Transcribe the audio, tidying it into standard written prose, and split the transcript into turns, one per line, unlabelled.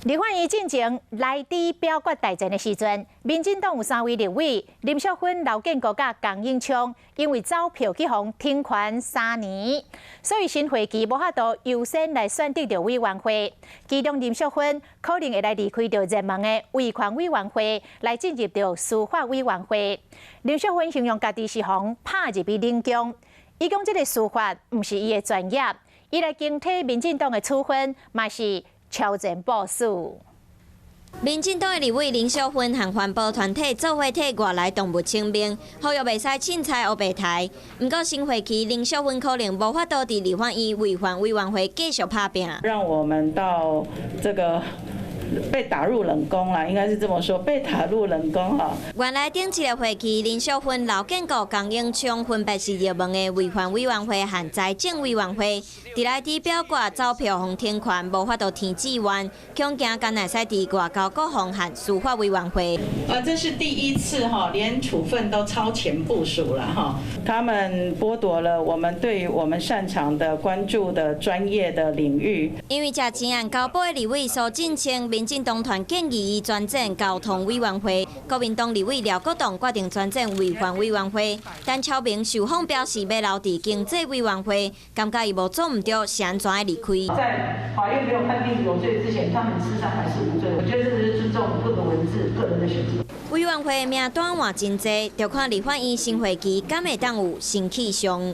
立法院進前來佇表決大戰的時陣，民進黨有三位立委林淑芬、劉建國佮江永昌，因為走票去予停權3年，所以新會期無法度優先來選擇著委員會。其中林淑芬可能會來離開著熱門的維權委員會，來進入著司法委員會。林淑芬形容家己是予拍入去冷宮，伊講這个司法毋是伊的專業，伊來頂替民進黨的處分，嘛是超前部署。
民進黨的立委林淑芬和環保團體做伙替外來動物請命，呼籲袂使凊彩烏白刣。毋過新會期林淑芬可能無法度佇立法院維權委員會繼續拍拚。
讓我們到這個被打入冷宮啦，應該是這麼說，被打入冷宮哈。
原來頂一個會期，林淑芬、劉建國、江永昌分別是熱門的維權委員會和財政委員會，佇來佇表決走票予停權，無法度填志願，恐驚干焦會使佇外交國防和司法委員會。
啊，這是第一次哈，連處分都超前部署了哈。
他們剝奪了我們對於我們擅長的、關注的專業的領域。
因為食錢案交保的立委蘇震清，民進黨團建議伊轉戰交通委員會，國民黨立委廖國棟決定轉戰維權委員會，陳超明受訪表示欲留佇經濟委員會，感覺伊無做毋著，是按怎愛離開。
在法院沒有判定有罪之前，他們事實上還是無罪。我覺得這是尊重各個文字個人的選擇。
委員會名單換真濟，就看立法院新會期敢會當有新氣象。